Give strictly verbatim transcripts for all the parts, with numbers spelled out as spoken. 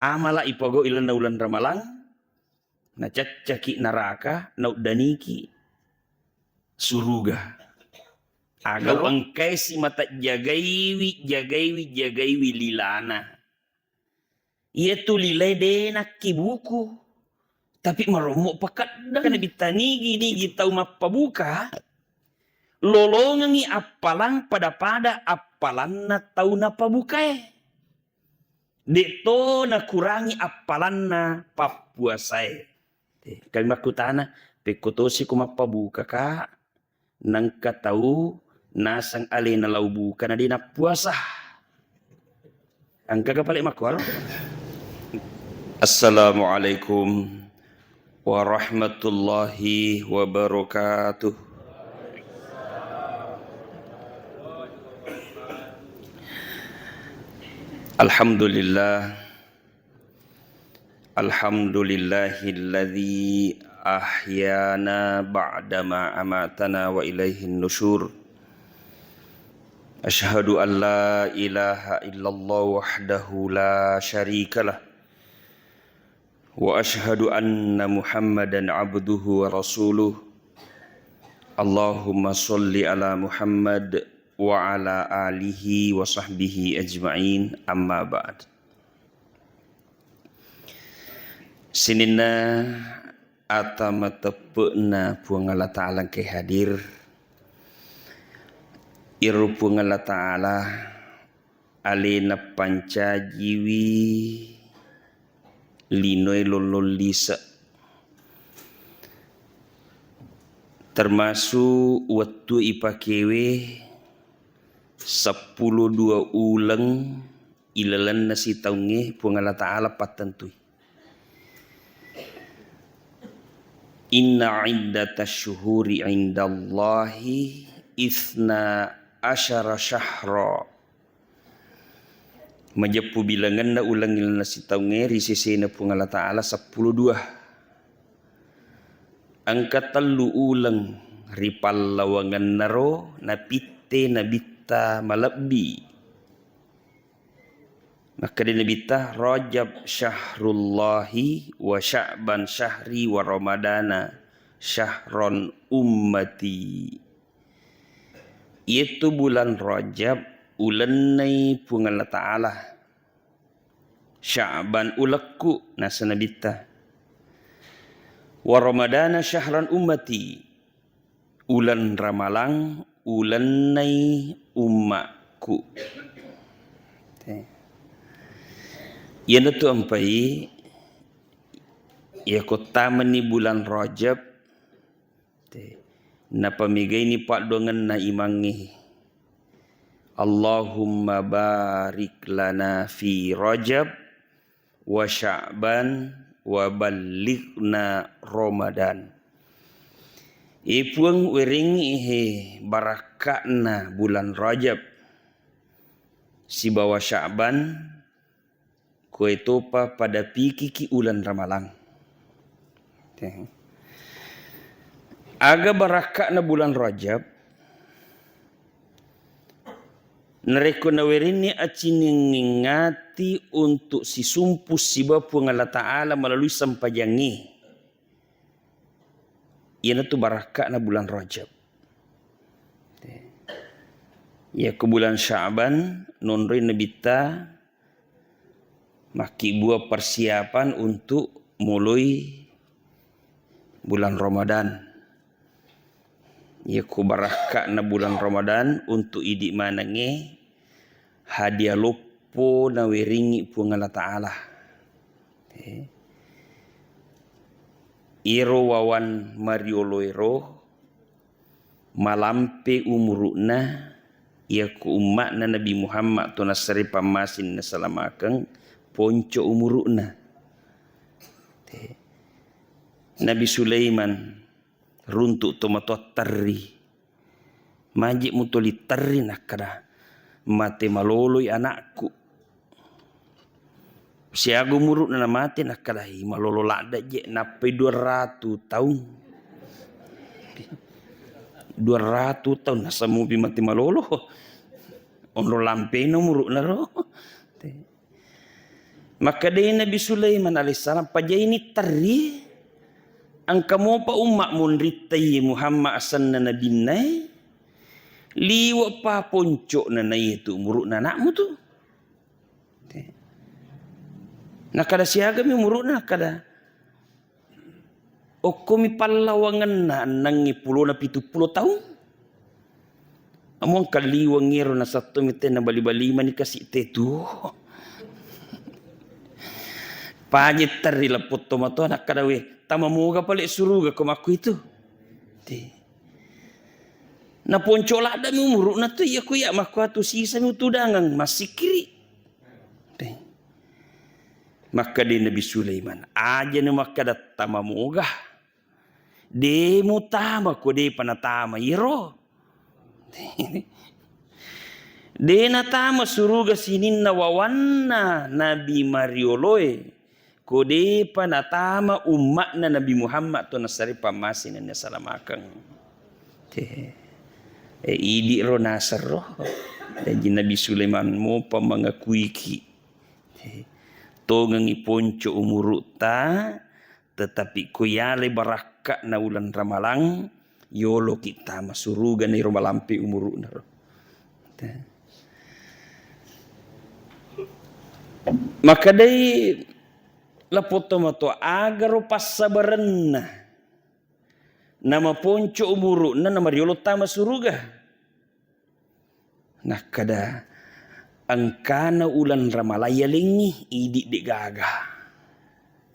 Amala ipogau ilalenna uleng Ramalang, nacaccaki neraka, nauddaniki suruga. Aga engkai simata jagaiwi, jagaiwi, jagaiwi lilana. Iyatu lilae de nakkibuku, tapi marommo pakeddang. Nabi tanigi-nigi tau mappabuka, lolongengngi appalang pada-pada appalanna tau napabukae. De'to nakurangi appalanna pappuasae. Eh, kami makkutana, pekko tosi ko mappabuka, Kak? Nengka tau naseng alena lao buka na de nappuasa. Engkaga pale makkuaro? Assalamualaikum warahmatullahi wabarakatuh. Alhamdulillah. Alhamdulillahilladzi ahyana ba'dama amatana wa ilaihin nusyur. Asyhadu an la ilaha illallah wahdahu la syarikalah. Wa asyhadu anna Muhammadan abduhu wa rasuluh. Allahumma sholli ala Muhammad wa ala alihi wa sahbihi ajma'in, amma ba'd. Sininna ata mateppe'na Puang Allah Ta'ala engkae hadir. Iro Puang Allah Ta'ala alena pancajiwi linoe lollong lise'. Termasuk wettu ipakewe seppulo dua uleng ilalenna sitaungnge Puang Allah Ta'ala pattentui. Inna iddatasy syuhuri indallahi itsna asyara syahra. Majeppu bilangenna uleng ilalenna sitaungnge ri sesena Puang Allah Ta'ala seppulo dua. Engka tellu uleng ri pallawangennaro napitte Nabitta malebbi. Makkeda Nabitta, "Rajab syahrullahi wa Sya'ban syahri wa Ramadana syahron ummati." Iyatu bulan Rajab ulennai Puang Allah Ta'ala. Sya'ban ulekku, naseng Nabitta. Wa Ramadana syahran ummati. Uleng Ramalang ulennai ummakku. Te. Iyanatu ampai, iyako tamani bulan Rajab, te, napamegaini paddoangenna imangnge. Allahumma barik lana fi Rajab wa Sya'ban wa ballighna Ramadan. E Puang, werengngi he barakka'na bulan Rajab sibawa Sya'ban, koetopa pada pikiki uleng Ramalang. Te. Aga barakka'na bulan Rajab? Narekko nawerenni acinengngeng ati untuk sisumpu siba Puang Allah Ta'ala melalui sempajangnge, iyanatu barakka'na bulan Rajab. Iyako bulan Sya'ban, nonroi Nabitta makkibua persiapan untuk moloi bulan Ramadan. Iyako barakka'na bulan Ramadan untuk idi manengnge hadiah loppo nawerengngi Puang Allah Ta'ala. Eh. Iyaro wawan marioloero malampe umuru'na, iyako umma'na Nabi Muhammad to nassare pammasing nasalamakeng, ponco umuru'na. Te. Nabi Sulaiman runtu' tomatoa terri. Maji' mutoli terri nakkeda, "Mate maloloi anakku." Siaga umuru'na namate, nakkeda, "Ih, malolo ladde' je', nappai dua ratu taung." Dua ratu taung, nasamupi mate malolo. Onro lampena umuru'na ro. Te. Makkedai Nabi Sulaiman alaihissalam, "Pajaini terri, engka mopa umma monritta iye Muhammad asenna nabinnae, liwe' pa ponco'na naiye tu umuru'na anakmu tu." Nakkeda, "Siagami umuru'na?" Nakkeda, "Okkomi pallawangenna ennengnge pulona pitu pulo taung. Amo engka liweng ero nasatto mite nabali-bali mani kasi' tetu." Paje terri lapotto matoa nakkeda, "We, tama moga pale suruga ko makkuitu." Te. Naponco' laddami umuru'na tu iya ko iya makkuatu sisami utudangeng massikkiri'. Te. Makkeda Nabi Sulaiman, "Ajani makkeda tama moga. De mutama ko depa natama iyaro." De natama suruga sininna wawanna Nabi Marioloe ko depa natama umma'na Nabi Muhammad to nassare pammase nennia salamakeng. Te. E, idi' ro nasero. Jaji Nabi Sulaiman mopa mangakuiki. Te. Tongengi ponco umuru'ta, tetapi ko yale barakka'na uleng ramalang, yoloki tama suruga nairo malampe umuru'na ro. Te. Makkedai lapotto matoa, "Agaro passabarenna namaponco umuru'na namariolo tama suruga?" Nakkeda, "Engkana uleng ramalang yalengngi, idi' de'gaga."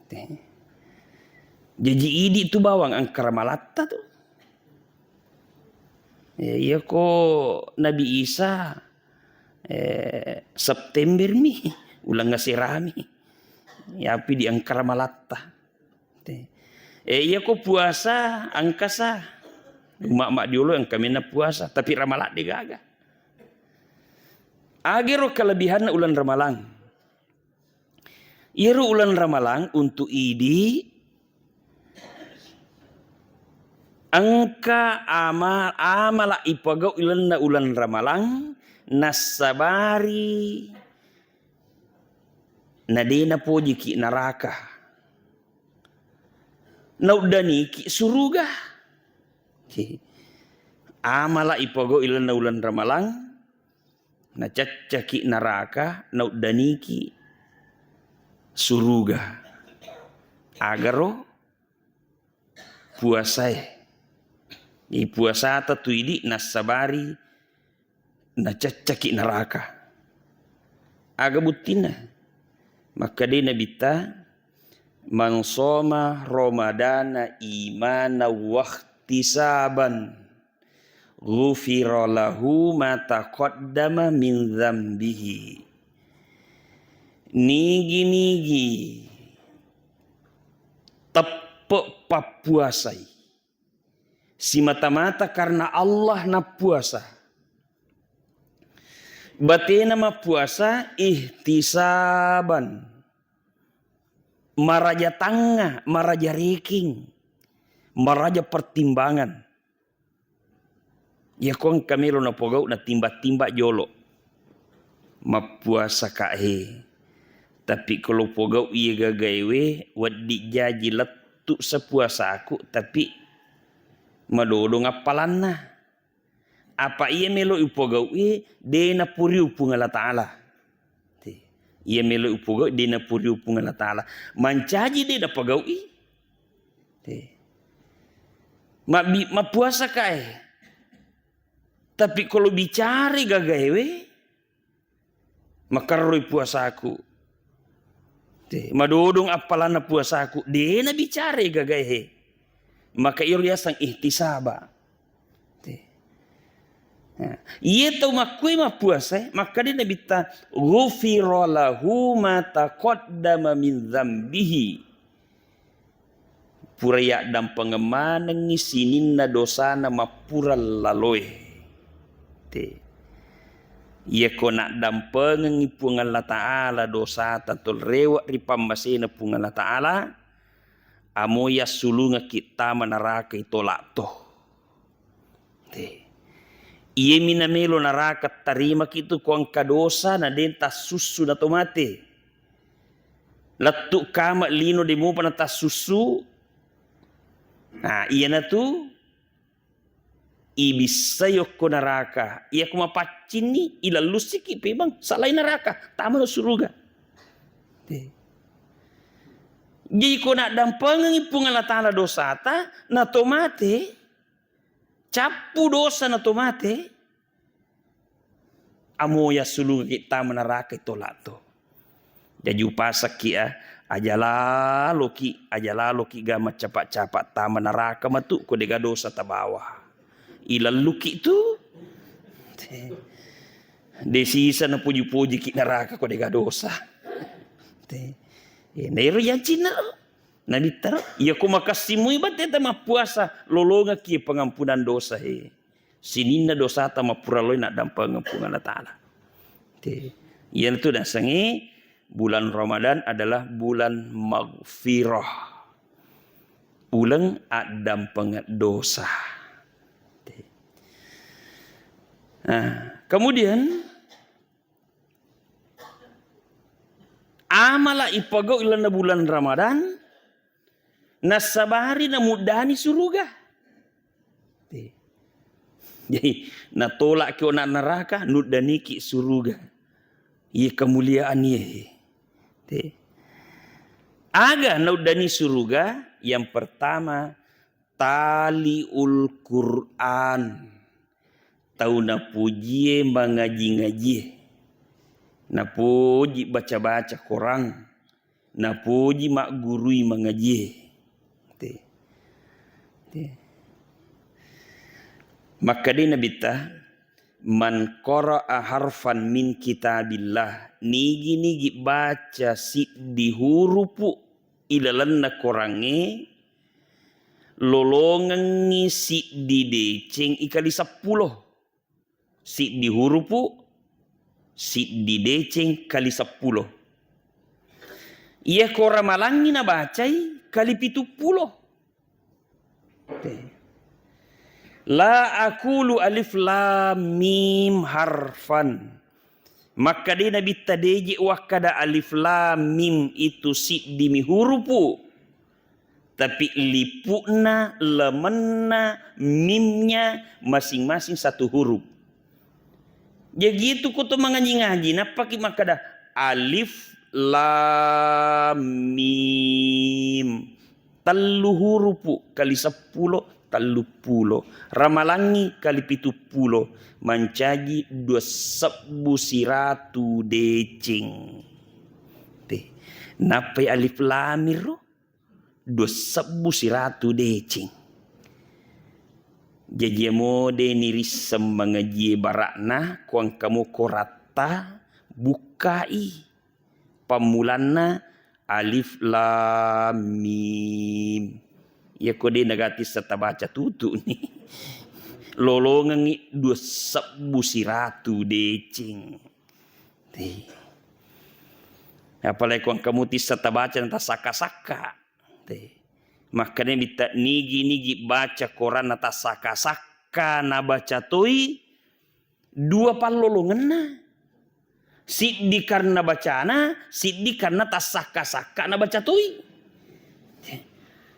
Te. Jaji idi' tu bawang engka ramalatta tu. Ya, iya ko Nabi Isa, eh, September mi, uleng aserami. Yapi di engka ramalatta. Te. Eh, iya ko puasa engka sa. Umma' maddiolo engka menna puasa, tapi ramalang de'gaga. Agero kelebihanna uleng ramalang. Iyaro uleng ramalang untuk idi' engka ama-, amala ipogau ilenna uleng ramalang nassabari nade napojiki naraka. Nauddaniki suruga. Amala ipogau ilenna uleng ramalang, nacaccaki naraka, nauddaniki suruga. Agaro puasae. Ipuasata tu idi' nassabari nacaccaki naraka. Aga buttinna? Makkedai Nabitta, "Man shoma Ramadana imanan wahtisaban, ghufira lahu ma taqaddama min dzambihi." Nigi-nigi teppe' pappuasai simata-mata karena Allah nappuasa. Batena mappuasa ihtisaban. Maraja tangnga, maraja reking, maraja pertimbangan. Iyako engka melo napogau natimba-timba jolo. Mappuasa ka he. Tapi kalau pogau iye gagaewe, wedding jaji lettu sepuasaku, tapi madodong appalanna. Apa iya melo upogau'i, de napuriu Puang Allah Ta'ala. Te. Iya melo upogau'i, de napuriu Puang Allah Ta'ala. Mancaji de napogau'i. Te. Mabbi-, mappuasa kae. Tapi kalau bicara gagaewe, makerroi puasaku. Te, madodong appalanna puasaku. De nabicarai gagae he. Maka iyaro riaseng ihtisaba. Te. Nah, iye tau makkue mappuasae, makkeda Nabitta, "Ghufira lahu ma taqaddama min dzambihi." Pura yaddampengeng manengngi sininna dosana mappura laloe. Te. Iyako naddampengengngi Puang Allah Ta'ala dosata tolrewe ri pammasena Puang Allah Ta'ala, amo yassulungekki tama naraka itolak to. Te. Iyemi namelo naraka tarimaki tu ko engka dosa na de tassussu nato mate. Lettu kama lino de mupa natassussu. Nah, iyanatu ibissai okko naraka. Iya ko mapaccinni, ilallussiki pemeng, salai naraka, tamano suruga. Te. Jadi ko naddampengengi Puang Allah Ta'ala dosata, nato mate, cappu dosa nato mate, amo yasulungki tama naraka tolak to. Jaji upasakki, ah, aja laloki, aja laloki ga maccapa-capa tama naraka matu ko dega dosa tabawa. Ilalluki tu. Te. De sisa napuji-pujiki naraka ko dega dosa. Te. Eh, nairo jancinna ro. Nabittaro, iya ko makassimui batte ta mappuasa, lolongekki pengampunan dosa he. Sininna dosata mappura loi naddampengeng Puang Allah Ta'ala. Te. Iyanatu nasengnge bulan Ramadan adalah bulan maghfirah. Uleng addampengeng dosa. Te. Nah, kemudian amala ipagau ilalenna bulan Ramadan, nasabari namuddani suruga. Te. Jadi, natolakki ona neraka, nuddaniki suruga. Iye kemuliaan iye. Te. Aga nauddani suruga? Yang pertama, taliul Quran. Tau napojie mangaji-ngajie. Napoji baca-baca Korang. Napoji maggurui mangajie. Te. Te. Makkadai Nabitta, "Man qara'a harfan min kitabillah," nigi-nigi baca siddi hurupu ilalenna Korangnge, lolongengngi siddi deceng ikali seppulo. Siddi hurupu, siddi deceng kali seppulo. Iya ko ramalangngi nabacai kali pitu pulo. Te. La aqulu alif lam mim harfan. Makkadai Nabitta, deje wakkada alif lam mim itu siddimi hurupu. Tapi lipu'na, lemenna, mimnya masing-masing satu huruf. Jaji itu ko to mangaji-ngaji, nappaki makkada alif lam mim. Tellu hurupu kali seppulo, tellu pulo. Ramalangngi kali pitu pulo, mancaji dua sebbu siratu deceng. Te, nappai alif lam mim ro? Dua sebbu siratu deceng. Jaji amo de nirisseng mangajie bara'na, ko engka mo koratta, bukkai. Pammulanna alif lam mim. Iya ko de nagati setabaca tutu ni. Lolongengngi dua sebbu siratu deceng. Te. Apalagi ko engka muti setabaca na tassakka-sakka. Te. Makkane mitta nigi-nigi baca Koranna tassakka-sakka nabaca toi, dua pallolongenna. Siddi karena bacana, siddi karena tassakka-sakka nabaca toi. Te.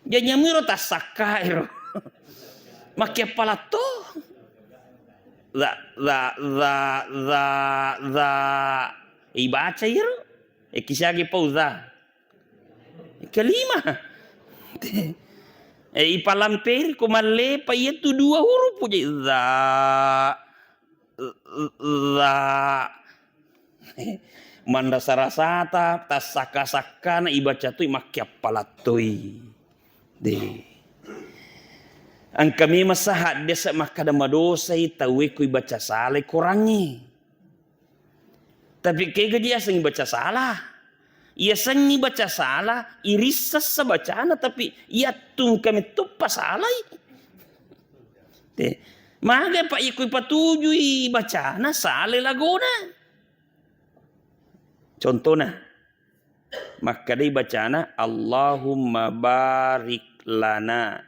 Jaji amiro tassakka ero. Makkeappalatto. Za, za, za, za, za. Ibaca iro. E kisiagi pau za. Kelima. E, ipalamperi ko mallepa iyatu dua hurupu je. Za, za. Manrasa-rasata, tassakka-sakkana ibaca toi, makkiappalattoi. De. Engka memang sahadde makkada madosai tauwe ko ibaca salai Korangnge. Tapi kega diasengngi baca salah? Iasengngi baca salah, irissessa bacana, tapi iyattungka mettoppa salai. Te. Maga, Pak, iko ipatujui bacana, salai lagona. Contona, makkadai bacana, "Allahumma barik lana."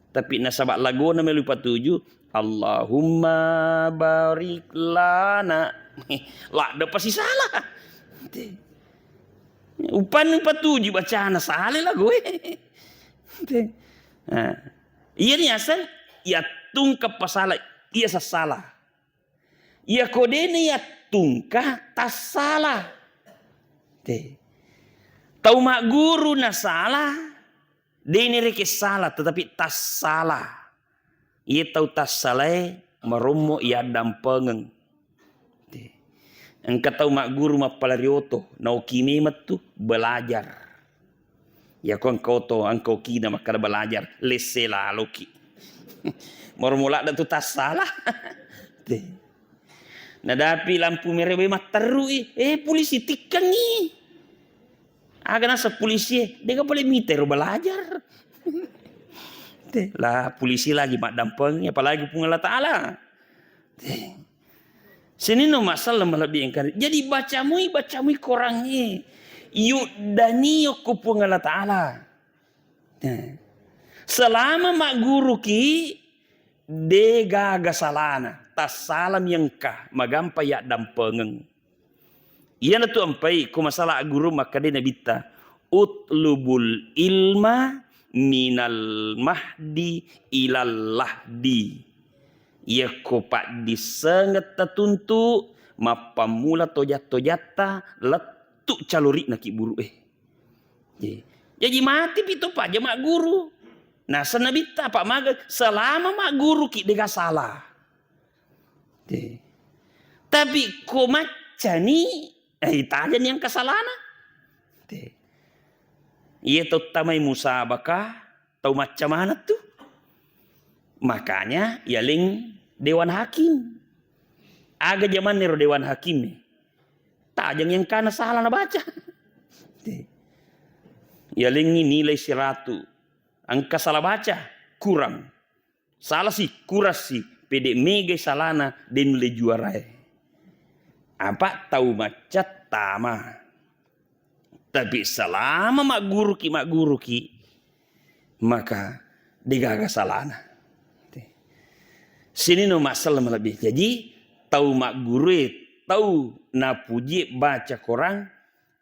Tapi nasaba lagona melo ipatuju, "Allahumma barik lana." Ladde pasti salah. Upanni patuju bacana, sale lagoe. Te. Nah, iya ni asal, iya tungka pasala, iya sassala. Iya ko dene iya tungka, tassala. Te. Tau magguru nasala, dene reke sala, tetapi tassala. Iye tau tassalae marommo iyaddampengeng. Engka tau magguru mappala ri oto, naoki memettu belajar. Yako engka oto, engka okina makkada belajar, lesse laloki. Marommo ladda tu tassala. Te. Nadapi lampu merah we matterui, eh, polisi tikkengi. Aga nasa polisi e, dega pole mita ero belajar. Te, lah polisi lagi maddampeng, apalagi Puang Allah Ta'ala. Te. Sininna masalah malebbi engkari. Jadi bacamui, bacamui korangnge. Yuddani okko Puang Allah Ta'ala. Te. Selama magguruki, degaga salana. Tassalami engka, magampa yaddampengeng. Iyanatu ampai ko masalah agguru makkeda Nabitta, "Utlubul ilma minal mahdi ilal lahdi." Iyakko paddissengetta tuntu, mappammula toja-tojatta lettu calori'na kibburu'e. Jaji matipi to paja magguru. Naseng Nabitta, apa maga selama magguruki dega salah. Te. Tapi ko maccani, eh, itajani engka salana. Te. Iya tau tamai musabaka, tau macca maneng tu. Makanya yaleng dewan hakim. Aga jamanna ero dewan hakim e? Tajang engkana salah nabaca. Te. Yalengngi nilai siratu. Engka salah baca, kurang. Salah si, kurang si, pede megai salana, de nulle juarae. Apa tau macca tama. Tapi selama magguruki, magguruki, maka degaga salana. Sininna masalah malebbi. Jadi tau maggurue, tau napujie baca Quran,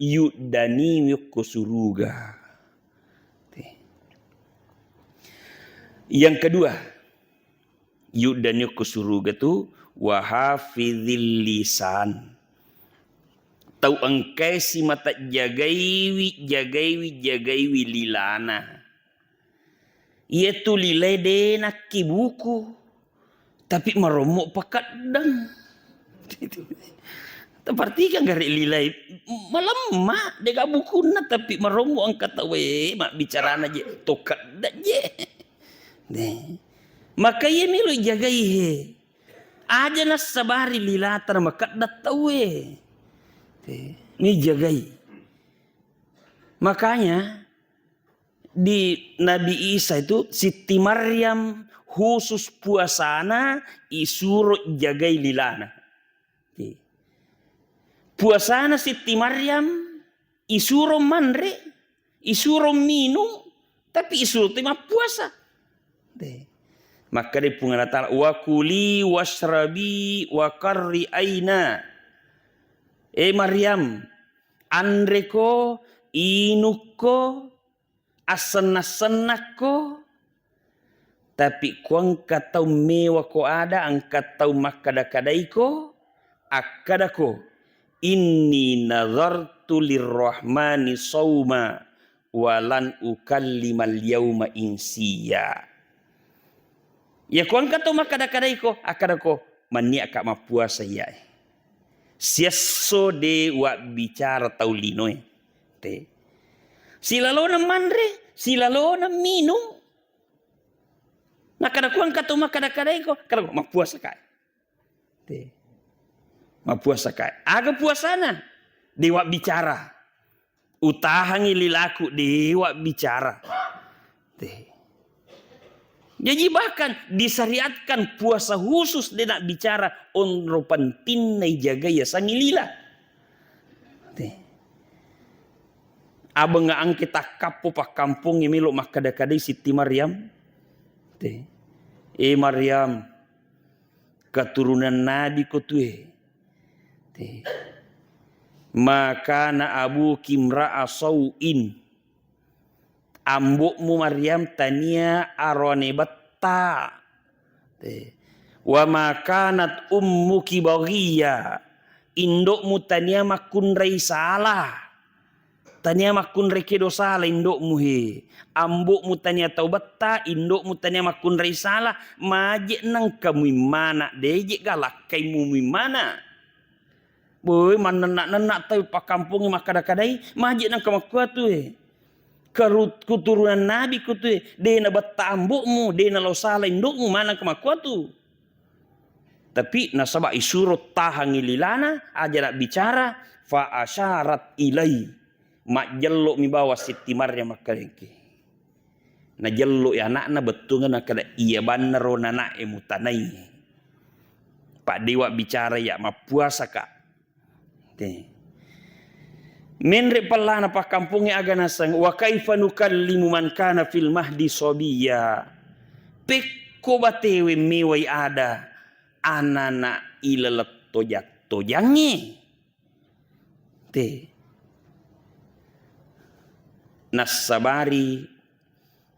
yuddani yokko suruga. Yang kedua, yuddani yokko suruga tu, wahafizil lisan. Tau engkai si mata jagaiwi, jagaiwi, jagaiwi lilana. Iyatu lilae de nakki buku, tapi marommo pakeddang. Taperhatikan gare lilae, malemma, dega bukunna, tapi marommo engka tauwe mabbicarana je, to keddang je. Deh. Maka iya melo jagai he. Aja nassabari lilata na makeddang tauwe. Deh. Ni jagai. Makanya di Nabi Isa itu, Siti Maryam khusus puasana isuro jagai lilana. Puasana Siti Maryam isuro manre, isuro minung, tapi isuro tu mappuasa. Makkeda Puang Allah Ta'ala, "Wa kuli wasyrabi wa qarri aina." Eh Maryam, anreko, inukko, assenna-sennakko, tapi ko engka tau mewa ko ada, engka tau makkada-kadaiko, akkadako, "Inni nazartu lirrahmani sauma walan ukallimal yauma insiya." Ya ko engka tau makkada-kadaiko, akkadako, "Manniaka mappuasa iyae. Siesso de wabbicara tau linoe." Te. Silalona manre, silalona minung. Nakkada kuang engka tau makkada-kadaiko, kada mappuasa kae. Te. Mappuasa kae. Aga puasana? De wabbicara. Utahangi lilaku, de wabbicara. Te. Jadi bahkan disyariatkan puasa khusus de nak bicara onro pentinna ijaga yasangi lila. Te. Abang angke takkappo pakkampong melo makkada-kadai Siti Maryam. Te. Eh Maryam, keturunan Nabi ko tue. Te. "Ma kana abuki imra'a sau'in." Ambo'mu Maryam tania aroane betta. Te. "Wa ma kanat ummuki baghiya." Indo'mu tania makkunrai salah. Tania makkunrai kedo salah indo'mu, he. Ambo'mu tania tau betta, indo'mu tania makkunrai salah, maje nengka muimmana, deje galakkaimu muimmana. Boe, mannenna-nenna tau pakkampongnge makkada-kadai, maje nengka makkuatu, e. Keru-, keturunan nabi kutu, e. De nabetta ambo'mu, de nalao salah indo'mu, manengka makkuatu. Tapi nasaba isuro tahangngi lilana, aja nabbicara, fa asyarat ilai. Majjello'mi bawang Sitti Maryam makkalengke. Najello'i ana'na bettuanna nakkeda, "Iya bannaro nana'e mutanai. Paddewa bicara ya mappuasaka." Te. Menre pellana pakkampongnge aga naseng, "Wa kaifa nukallimu man kana fil mahdi sabiyya." Pekko batewe mewai ada anana ilaleng tojang-tojangnge. Te. Nassabari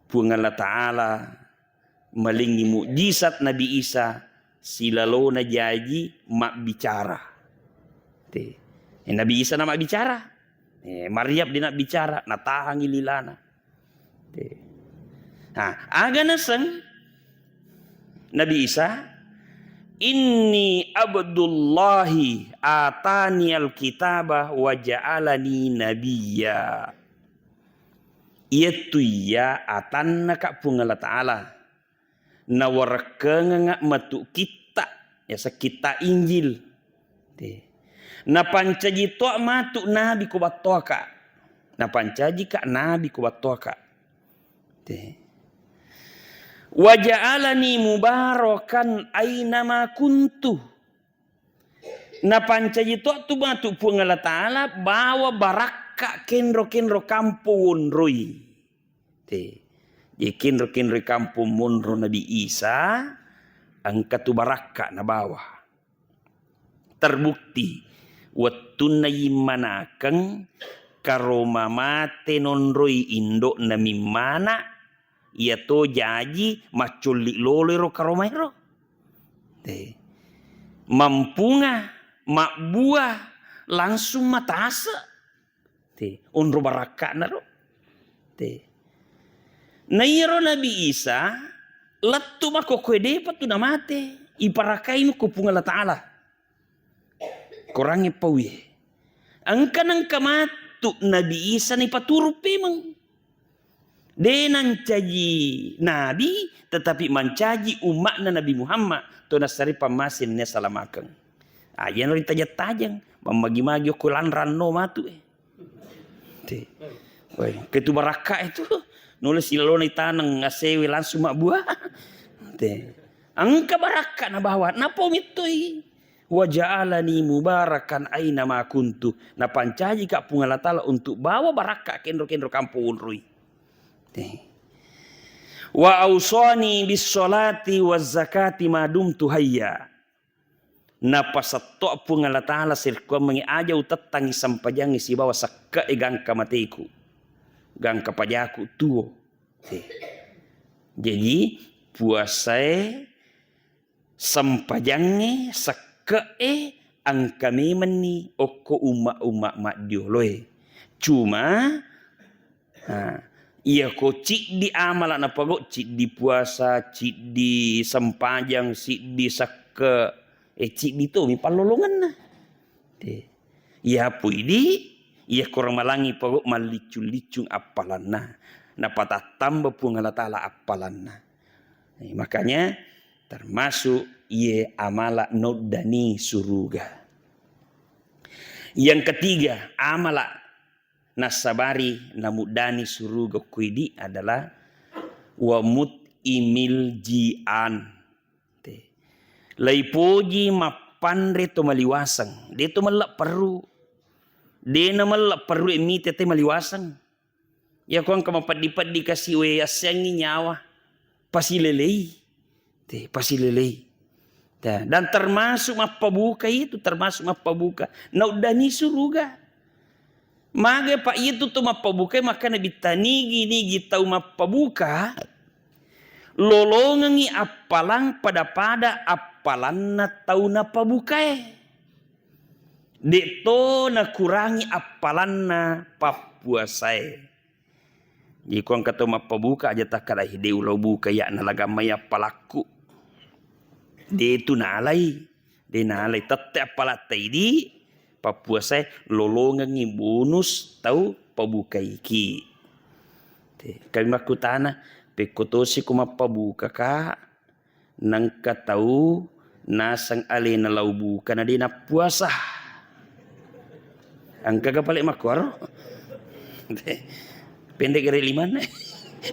Puang Allah Ta'ala malengngi mukjizat Nabi Isa silalona jaji mabbicara. Te. Eh, Nabi Isa na mabbicara. Eh, Maryam de nabbicara, natahangi lilana. Te. Nah, aga naseng Nabi Isa, "Inni abdullahi atani alkitaba wa ja'alani nabiyya." Iyatu iya atanna ka Puang Allah Ta'ala. Nawarekkenganga matu kitta, yaseng kitta Injil. Te. Napancaji toa matu nabi ko battoaka. Napancaji ka nabi ko battoaka. Te. Wa ja'alani mubarakan aina ma kuntu. Napancaji toa tu matu Puang Allah Ta'ala bawa barakka kenro-kenro kampo wonroi. Te. Jadi kenro-kenro kampo monro Nabi Isa, engka tu barakka nabawa. Terbukti, wettunna yimmanakeng karoma mate nonroi indo'na mimmana, iyato jaji maccolli lolo ero karomaero. Te. Mampunga, mabbua, langsung matase. Te, onro barakka'na ro. Te. Na iyaro Nabi Isa lettu makkokkoe depa tu namate, iparakkaimi ko Puang Allah Ta'ala. Korangnge pauye. Engka nengka matu Nabi Isa naipaturung pemeng. De nancaji nabi, tetapi mancaji umma'na Nabi Muhammad, to nassari pammase nennia salamakeng. Aja no ritajeng-tajeng, mammagi-magi okko lanranno matu, eh. Te. Woi, ketu barakka itu, nulis ilalona itaneng asewe langsung mabbua. Te. Engka barakka nabawa, napo mittoi. Wa ja'alani mubarakan aina ma kuntu. Napancaji ka Puang Allah Ta'ala untuk bawa barakka kenro-kenro kampo wonroi. Te. Wa ausani bis salati waz zakati ma dumtu hayya. Napasetto Puang Allah Ta'ala sirkuammengi aja utettangi sempajangngi sibawa sekke'e gangka mateku. Gangka pajaku tuo. Te. Jadi puasae sempajangnge, sekke'e, engka memenni okko umma-umma maddioloe. Cuma, ha, iyako ciddi amala napagau, ciddi puasa, ciddi sempajang, ciddi sekke, eh, ciddi tomi pallolongenna. Te. Iyapu idi, iyako ramalangi pogau malliccung-liccung appalanna. Napatattamba Puang Allah Ta'ala appalanna. Eh, makanya termasuk iye amala noddani suruga. Yang ketiga, amala nassabari namuddani suruga kuidi adalah wa mut'imil ji'an. Te. Laipoji mappanre to maliwaseng, de to melle perru. De na melle perru e mite te maliwaseng. Iyako engka mapeddi-peddi kasi we assengngi nyawa. Pasilelei. Te, pasilelei. Te, dan termasuk mappabuka itu, termasuk mappabuka. Nauddani suruga. Maga, Pak, iya tu to mappabuka, makkana bitta nigi-nigi tau mappabuka lolongengngi appalang pada-pada appalanna tau napabukae. De'to nakurangi appalanna pappuasae. Jadi ko engka tau mappabuka, aja takkadai, de' ulau buka ya, nalaga mai appalakku. De' tu nalai, de' nalai, tette appalatta idi, pappuasae lolongengngi bonus tau pabukaiki. Te, kami makkutana, pekko tosi ko mappabuka, Kak? Nengka tau naseng alena lau buka na de' nappuasa. Engkaga pale makkuaro? Pendek gare limanna.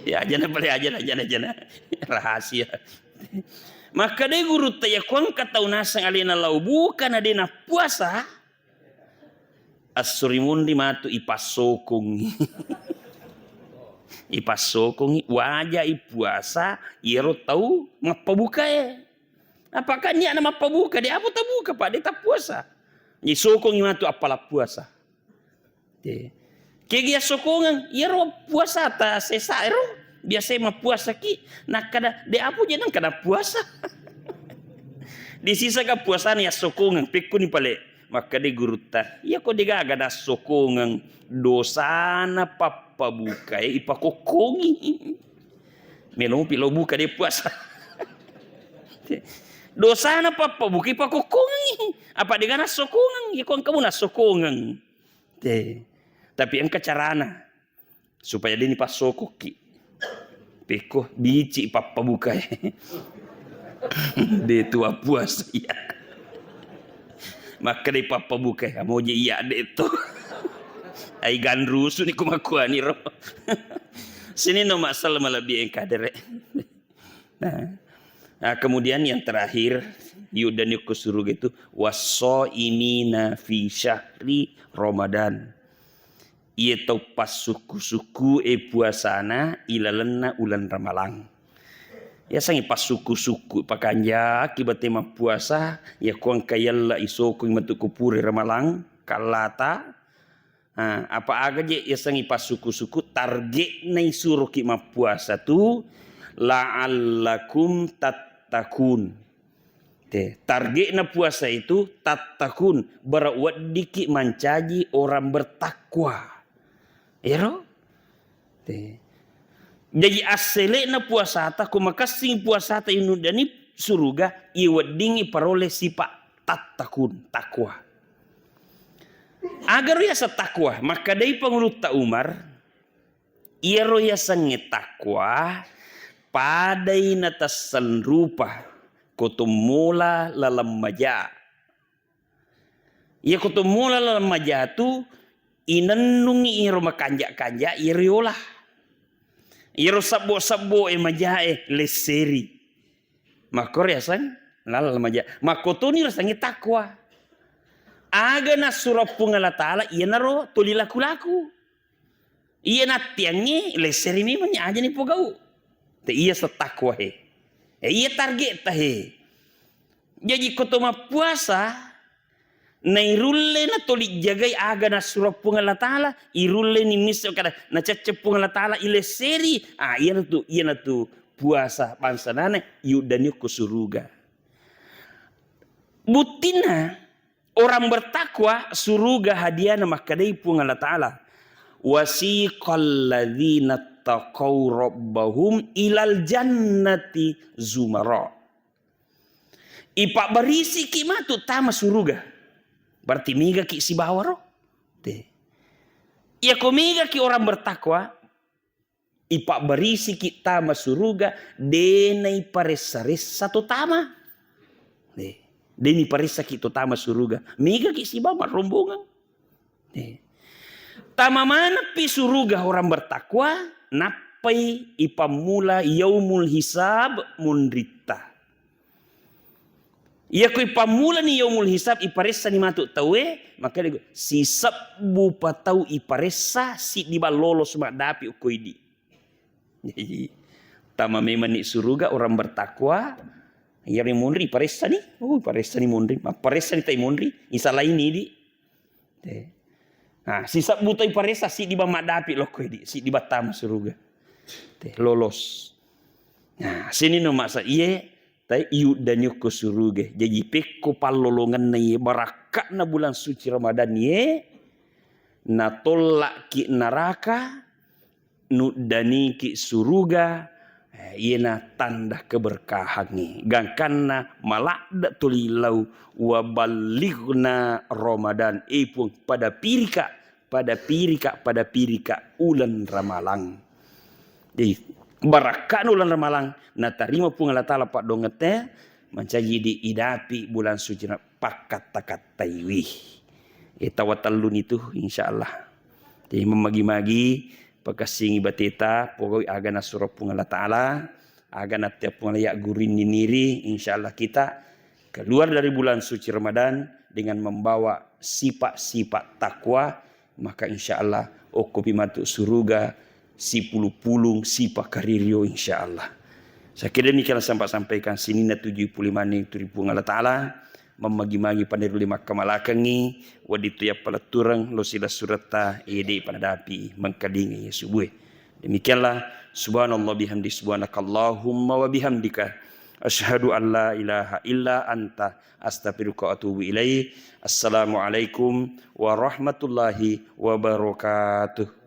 Ya, ajana pale, ajana, ajana, ajana. Rahasia. Makkadai gurutta, iya ko engka tau naseng alena lau buka na de' nappuasa, assuri munri matu ipassokongngi. Ipassokongngi, waja ipuasa iyaro tau mappabukae. Apakah niatna mappabuka, de' apa tabuka, Pak, de' tappuasa. Isokongngi matu appala puasa. Te. Kegi assokongeng, iyaro puasata sesa ero, biasa mappuasaki, nakkada, de' apa je nengka nappuasa. Disisaka puasana yassokongeng, pekkuni pale. Makkeda gurutta, iya ko degaga nassokongeng, dosana pappabukae ipakokkongi. Melopi lo buka de' puasa. Dosana pappabuka ipakokkongi. Apa dega nassokongeng, iya ko engka mu nassokongeng. Te. Tapi engka carana supaya de' ni passokokki. Pekko bici pappabukae. De' tu puasa iya. Makkeda pappabukae, amoje iya de' to. Ai ganrusu ni ko makkuaniro. Sininna masalah malebbi engka dere. Nah. Nah, kemudian yang terakhir, yuddani ko suruga itu, wassaimina fi syahri Ramadan. Iya tau passukku-sukku e puasana ilalenna uleng Ramalang. Yasengnge passukku-sukku, pakanjaki bate mappuasa, iya ko engka yella isokoi matu ko pura Ramalang, kallata. Ha, apa aga je yasengnge passukku-sukku, targetna isuroki mappuasa tu, la'allakum tattakun. Te, targetna puasa itu tattakun, bara weddikki mancaji orang bertakwa. Ero? Te. Jaji asselena puasata, ko makessing puasata inuddani suruga, iweddingi parole sipa tattakun, takwa. Agaro yaseng takwa, makkedai Pangulutta Umar, iyaro yasengnge takwa, padai natesseng rupa, ko tommola laleng maja. Iya ko tommola laleng maja tu, inennungi iyaro makanja-kanja iya riola. Iyaro sebbo-sebbo e maja e lesseri. Makkoro yaseng laleng maja. Makkotoni yasengnge takwa. Aga nassuro Puang Allah Taala iyanaro toli laku-laku. Iya nattiangngi lesseri memang aja ni pogau. Te iya setakwa he. E, iya target ta he. Jaji ko to mappuasa, nairulle na toli jagai aga nassuro Puang Allah Taala, irulle ni misse kada nacecce Puang Allah Taala ilesseri. Ah, iyanatu, iyanatu puasa bangsa nana yuddani ko suruga. Buttinna orang bertakwa suruga hadiahna makkedai Puang Allah Taala. Wasiqal ladzina taqau rabbahum ilal jannati zumara. Ipabbarisiki matu tama suruga. Berarti megaki sibawa ro. Te. Iya ko megaki orang bertakwa, ipabbarisiki tama suruga, de naiparessa-ressa to tama. De, de niparessaki to tama suruga. Megaki sibawa marrombongang. Eh. Tama maneppi suruga orang bertakwa, nappai ipammula yaumul hisab munritta. Iya ko ipammulani yaumul hisab, iparessani matu tauwe, maka sisebbu pa tau iparessa, siddi bang lolos maddapi okko idi. Jadi, tama memanni suruga orang bertakwa, iyaro munri iparessani, oh, iparessani munri, mapparessani tai munri, isalaini idi. Eh. Nah, sisebbu toi paressa, siddi bang maddapi lokko idi, siddi bang tama suruga. Te, lolos. Nah, sininna masa iye, tai yuddani okko suruga. Jaji pekko pallolongenna iye, barakka'na bulan suci Ramadan iye, natolla'ki neraka, nuddaniki suruga, eh, iyena tanda keberkahangnge. Gangkanna maladde tuli lau, wa ballighna Ramadan. Eh, Puang, pada pirika, pada pirika, pada pirika uleng Ramalang. Jadi, barakka'na uleng Ramalang, natarima Puang Allah Ta'ala paddongette, mancaji diidapi bulan suci na pakkatta-kattaiwi. Eh, tawa telluni tu, insyaallah. Jadi, memagi-magi, pakessingi bateta, pogau'i aga nasuro Puang Allah Ta'ala, aga nattea Puang Allah yaggurinni niri, insyaallah kita keluar dari bulan suci Ramadan dengan membawa sifat-sifat takwa, maka insyaallah okkopi matu suruga sipulung-pulung sipa karirio, insyaallah. Sakira demikian sampai sampaikan sininna tujuh puluh lima ni turi Puang Allah Ta'ala, mammagi-magi paneru lima kamalakengi, waditu ya palettureng lo sila suretta, ede panadapi mengkalingi ya subue. Demikianlah, subhanallah bihamdi, subhanakallahumma wa bihamdika, asyhadu an la ilaha illa anta, astaghfiruka wa atubu ilaik. Assalamualaikum warahmatullahi wabarakatuh.